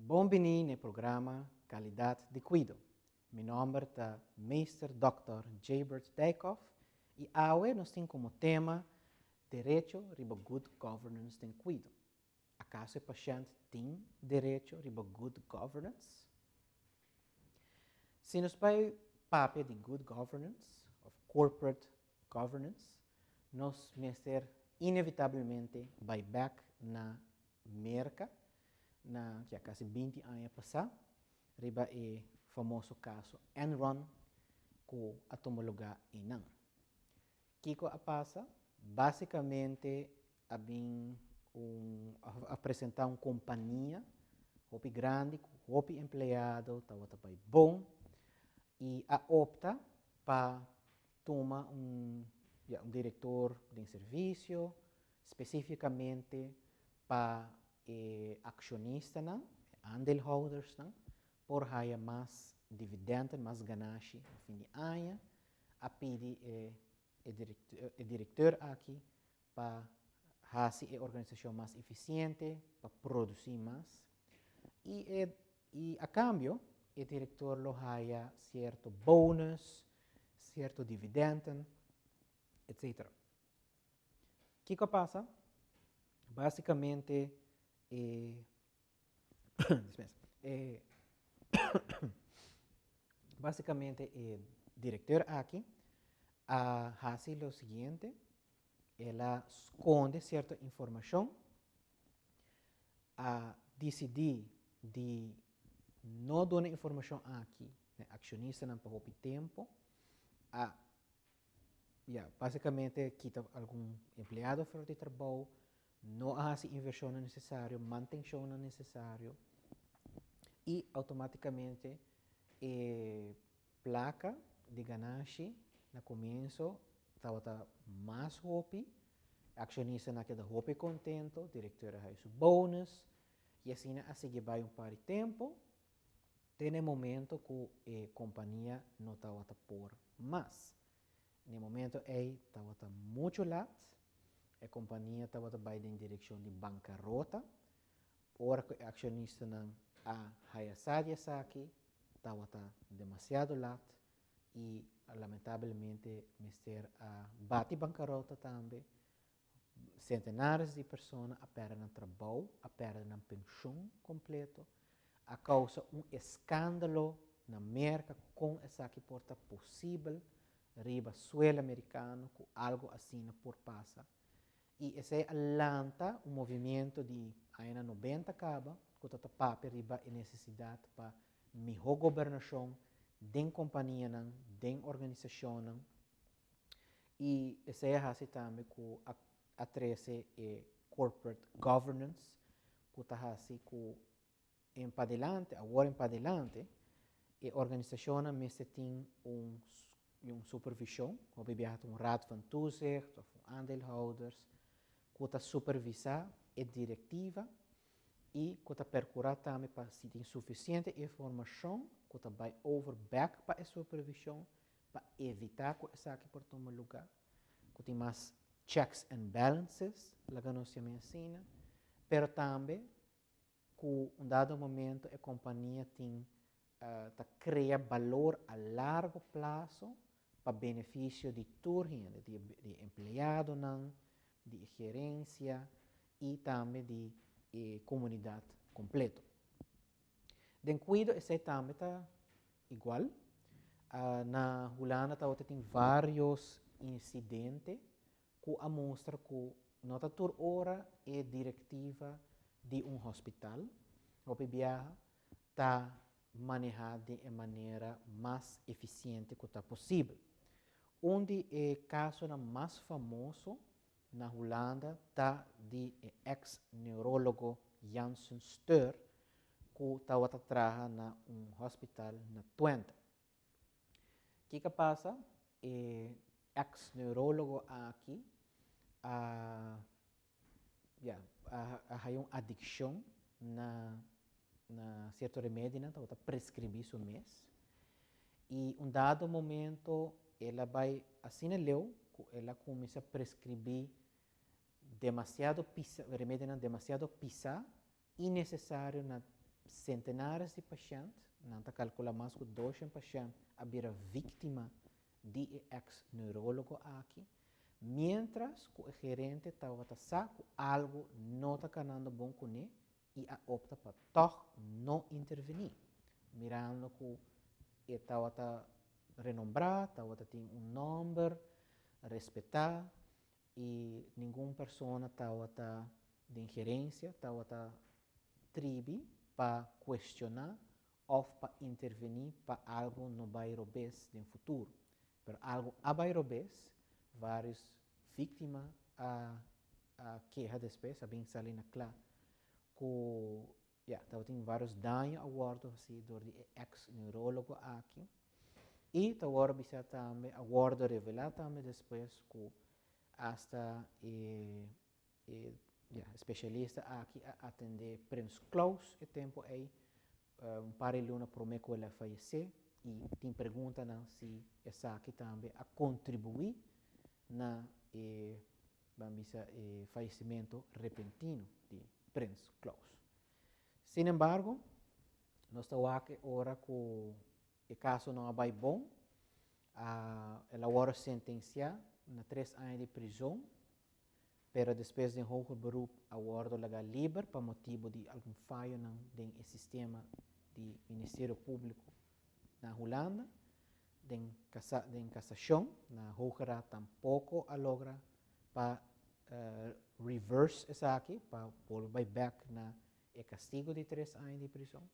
Bon bini na programa Calidad di Cuido. Mi nomber ta Meester Dr. Jabert Dijkhoff y awe nos tin como tema derecho riba good governance den cuido. Acaso e pashent tin derecho riba good governance? Si nos bay papia di good governance of corporate governance, nos mester inevitablemente bay back na Merca, na ya casi 20 aña pasa, riba e famoso caso Enron cu a tuma luga einan. Kico a pasa? Basicamente a bin a presenta un compania hopi grandi, hopi empleado, tawata bay bon, y a opta pa tuma ya, un director di servicio, specificamente pa accionistanan, aandeelhoudersnan, por haya mas dividend, mas ganashi na fin di aña, a pidi e director aki pa haci e organisacion mas eficiente, pa produci mas. Y a cambio, e director lo haya cierto bonus, cierto dividend, etc. Kico a pasa? Basicamente, basicamente e director aki a haci lo siguiente: el a sconde cierto informacion, a dicidi di no duna informacion aki na accionistanan pa hopi tempo, a, ya, basicamente kita algun empleado for di trabou, no a haci inversion necesario, mantencion necesario y automaticamente e placa di ganashi na comienso tawata mas hopi, accionistanan a keda hopi contento, director a su bonus y asina a sigui bay un par di tempo, te e momento cu e compania no tawata por mas. Na e momento ey tawata mucho laat, e compania tawata bay den direccion di bancarota. Ora cu e accionistanan a haya sa di esaki, tawata demasiado laat y lamentablemente mester a bati bancarota tambe. Centenares di persona a perde nan trabou, a perde nan pensioen completo, a causa un escandalo na Merca con esaki por ta posibel riba suelo americano cu algo asina por pasa. Y esey a lanta un movimento di aña 90 caba, cu ta papia riba e necesidad pa miho gobernacion den companianan, den organisacionnan. Y esey a haci tambe cu a trece e corporate governance, cu ta haci cu en padelante, awor en padelante, e organisacionnan mester tin un supervision, of bijvoorbeeld un raad van toezicht of un aandeelhouders, cu ta supervisa e directiva y cu ta percura tambe pa si tin suficiente informacion cu ta bay over back pa e supervision pa evita cu esaki por tuma luga, cu tin mas checks and balances, laga nos yama asina, pero tambe cu un dado momento e compania tin ta crea balor a largo plazo pa beneficio di tur hende, di empleadonan, di gerencia y tambe di comunidad completo. Den cuido esey tambe ta igual. Na Hulanda tin varios incidente cu a mustra cu no ta tur ora e directiva di un hospital of biaha ta maneha di manera mas eficiente cu ta posibel. Un di e casonan mas famoso na Hulanda ta di ex-neurologo Jansen Steur, cu tawata traha na un hospital na Twente. Kico a pasa? E ex-neurologo aki a, ya, a un adiccion na cierto remedi, tawata prescribi su mes. Y un dado momento el a bay asina leu, el a cuminsa prescribi demasiado pisa, remedi demasiado pisa, innecesario na Centenares di pashent, nan ta calcula mas cu 200 pashent a bira victima di e ex-neurologo aki, mientras cu e gerente tawata sa cu algo no ta canando bon cune y a opta pa toch no interveni, mirando cu e tawata renombra, tawata tin un nomber respeta y ningun persona tawata den gerencia tawata tribi pa cuestiona of pa interveni pa algo no bay robes den futuro. Pero algo a bay robes, varios victima a keha despues, a bin sali na cla cu ya, tawatin varios daño a wordo haci door di e ex-neurologo aki. Y ta wordo bisa tambe, a wordo revela tambe despues cu hasta e, ja, specialista aki a atende Prins Claus e tempo ey, un par di luna prome cu el a fayece, y tin preguntanan si esaki tambe a contribui na e, ban bisa, e fayecimento repentino di Prins Claus. Sin embargo, nos ta wak ora cu e caso no a bay bon, el a wordo sentencia na 3 aña di prison, pero despues di hoger beroep a wordo laga liber pa motibo di algun fayo den e sistema di Ministerio Publico na Hulanda. Den casacion, na Hoge Raad, tampoco a logra pa reverse esaki, pa bolbe back na e castigo di 3 aña di prison.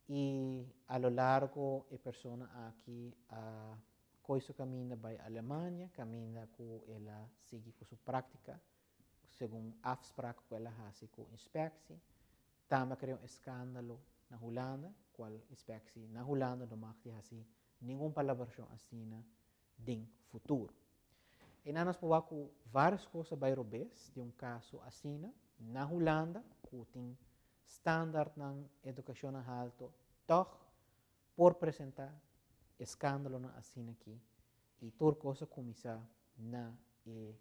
Y a lo largo e persona aki a coy su caminda bay Alemania, caminda cu el a sigui cu su practica, segun afspraak cu el a haci cu inspectie. Tambe a crea un escandalo na Hulanda, cual inspectie na Hulanda no mag di haci ningun palabracion asina den futuro. Y nos por cu varios cos a bay robes den un caso asina na Hulanda, cu tin standaard na educacion halto, toch por presenta escandalo asina aki y tur cos a cuminsa na e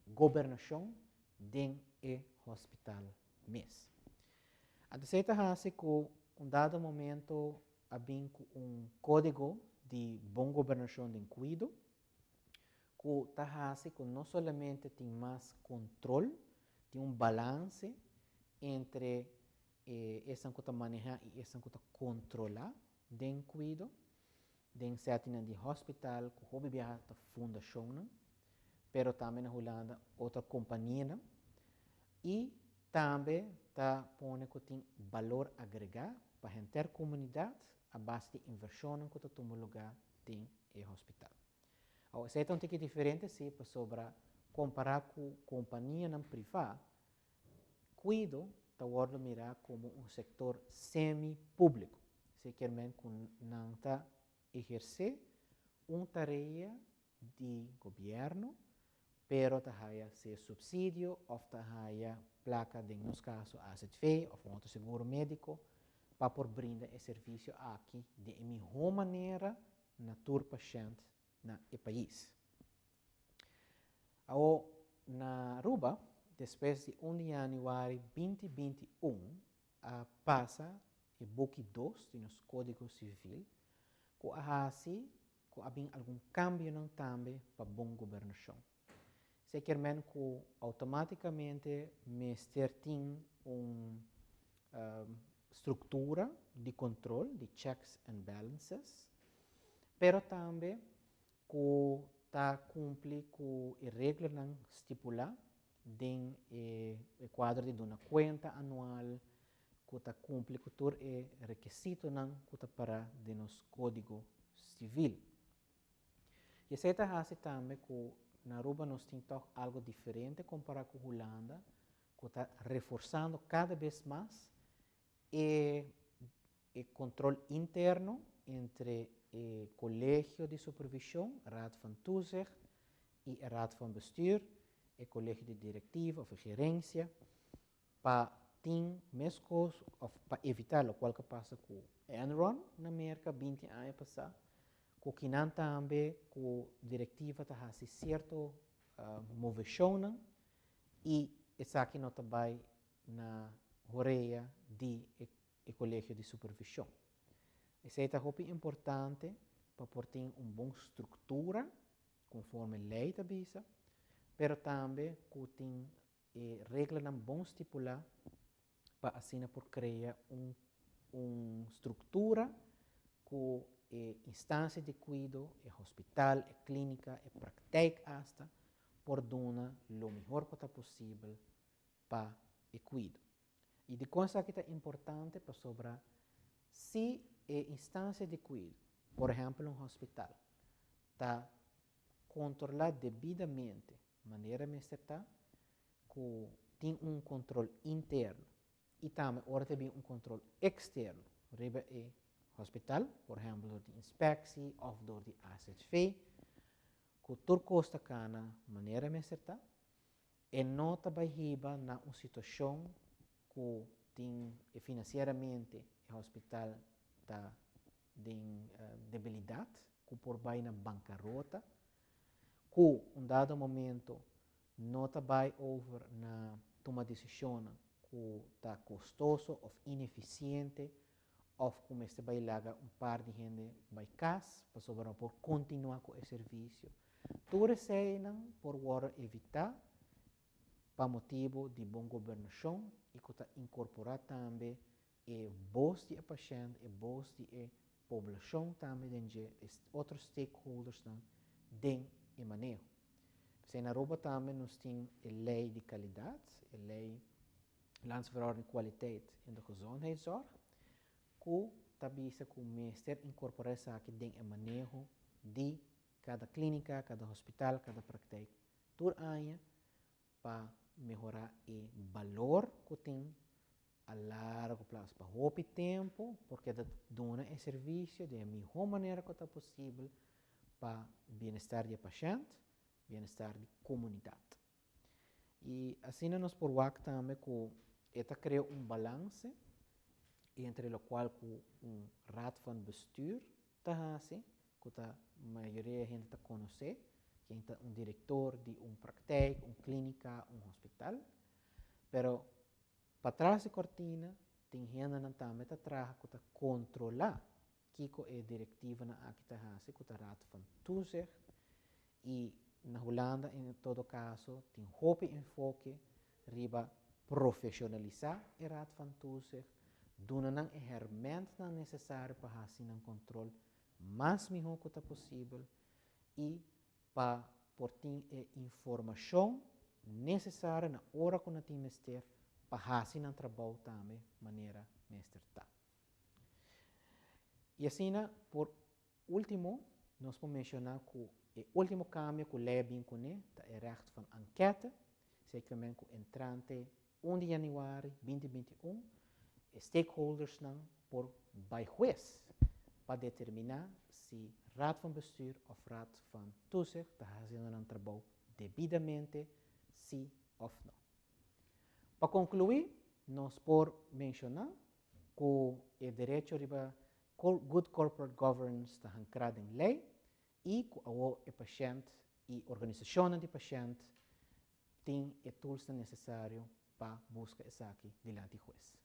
gobernacion den e hospital mes. Anto, ta haci cu un dado momento a bin cu un codigo di bon gobernacion di cuido, cu ta haci cu no solamente tin mas control, tin un balance entre esun cu ta maneha y esun cu ta controla den cuido, den setting di hospital, cu hopi biaha ta fundacion, pero tambe na Hulanda otro compania, y tambe ta pone cu tin balor agrega pa henter comunidad a base di inversion cu ta tuma luga den e hospital. Awor, esey ta un tiki diferente, si, pasobra compara cu compania priva, cuido ta wordo mira como un sector semi-publico. Esey kiermen cu nan ta eherce un tarea di gobierno, pero ta haya sea subsidio of ta haya placa, den nos caso AZV of un otro seguro medico, pa por brinda e servicio aki di miho manera na tur pashent na e pais. Awor, na Aruba, despues di 1 di januari 2021, a pasa e buki 2 di nos Codigo Civil, cu a haci cu a bin algun cambio tambe pa bon gobernacion. Esey kiermen cu automaticamente mester tin un structura di control, di checks and balances, pero tambe cu ta cumpli cu e reglanan stipula den e cuadro di duna cuenta anual, cu ta cumpli cu tur e requisitonan cu ta para den nos Codigo Civil. Y esey ta haci tambe cu na Aruba nos tin toch algo diferente compara cu Hulanda, cu ta reforsando cada bes mas e control interno entre e Colegio di Supervision, Raad van Toezicht, y e Raad van Bestuur, e Colegio di Directiva of Gerencia, pa tin mescos of pa evita locual cu a pasa cu Enron na Merca 20 aña pasa, cu kinan tambe cu directiva ta haci cierto movecion y esaki no ta bay na horea di e e kolegio di supervishon. Esei ta hopi importante pa por tin un bon struktura konforme lei ta bisa, pero tambe ku tin e reglanan bon stipulá pa asina por krea un struktura ku e instansia di kuido, e hospital, e klínika, e praktijk asta, por duna lo mihó ku ta posibel pa e kuido. I dikon esaki ta importante? Pasobra si e instansia di kuido, por ehèmpel un hospital, ta kontrolá debidamente manera mester ta, ku tin un kontrol interno i tambe ora ta bin un kontrol eksterno riba e hospital, por ehèmpel dor di inspeksie òf dor di AZV, ku tur kos ta kana manera mester ta, e no ta bai hiba na un situashon ku tin finansieramente e hospital ta den debilidat, ku por bai na bankarota, ku un dado momento no ta bai over na tuma desishonnan ku ta kostoso òf inefisiente òf ku mester bai laga un par di hende bai kas pasobra no por kontinuá ku e servisio. Tur eseinan por wòrdu evitá pa motibu di bon gobernashon i ku ta inkorporá tambe e bos di e pashènt, e bos di e poblashon tambe den dje, e otro stakeholdersnan den e maneho. P'esei na Aruba tambe nos tin e lei di kalidat, e lei Landsverordening Kwaliteit in de Gezondheidszorg, ku ta bisa ku mester inkorporá esaki den e maneho di kada klínika, kada hospital, kada praktijk tur aña pa mehorá e balor ku tin a largo plaso, pa hopi tempu por keda duna e servisio den e mihó manera ku ta posibel pa bienestar di e pashènt, bienestar di komunidat. I asina nos por wak tambe ku e ta krea un balanse entre lokual ku un Raad van Bestuur ta hasi, ku ta mayoria hende ta konosé, ken ta un direktor di un praktijk, un klínika, un hospital. Pero patras di kortina tin hendenan tambe ta traha ku ta kontrolá kiko e direktivanan aki ta hasi, ku ta Raad van Toezicht. I na Hulanda en todo kaso tin hopi enfoke riba profeshonalisá e Raad van Toezicht, duna nan e hèrmèntnan nesesario pa hasi nan kontrol mas mihó ku ta posibel i pa por tin e informashon nesesario na ora ku nan tin mester pa hasi nan trabou tambe manera mester ta. I asina por último nos por menshoná ku e último kambio ku lei a bin kuné ta e recht van enquête, zekermente ku entrante 1 di yanüari 2021 e stakeholdersnan por bai hues pa determiná si Raad van Bestuur òf Raad van Toezicht ta hasiendo nan trabou debidamente, si òf no. Pa konkluí nos por menshoná ku e derecho riba good corporate governance ta hankrá den lei i ku awor e pashènt i organisashonnan di pashènt tin e toolsnan nesesario pa buska esaki dilanti hues.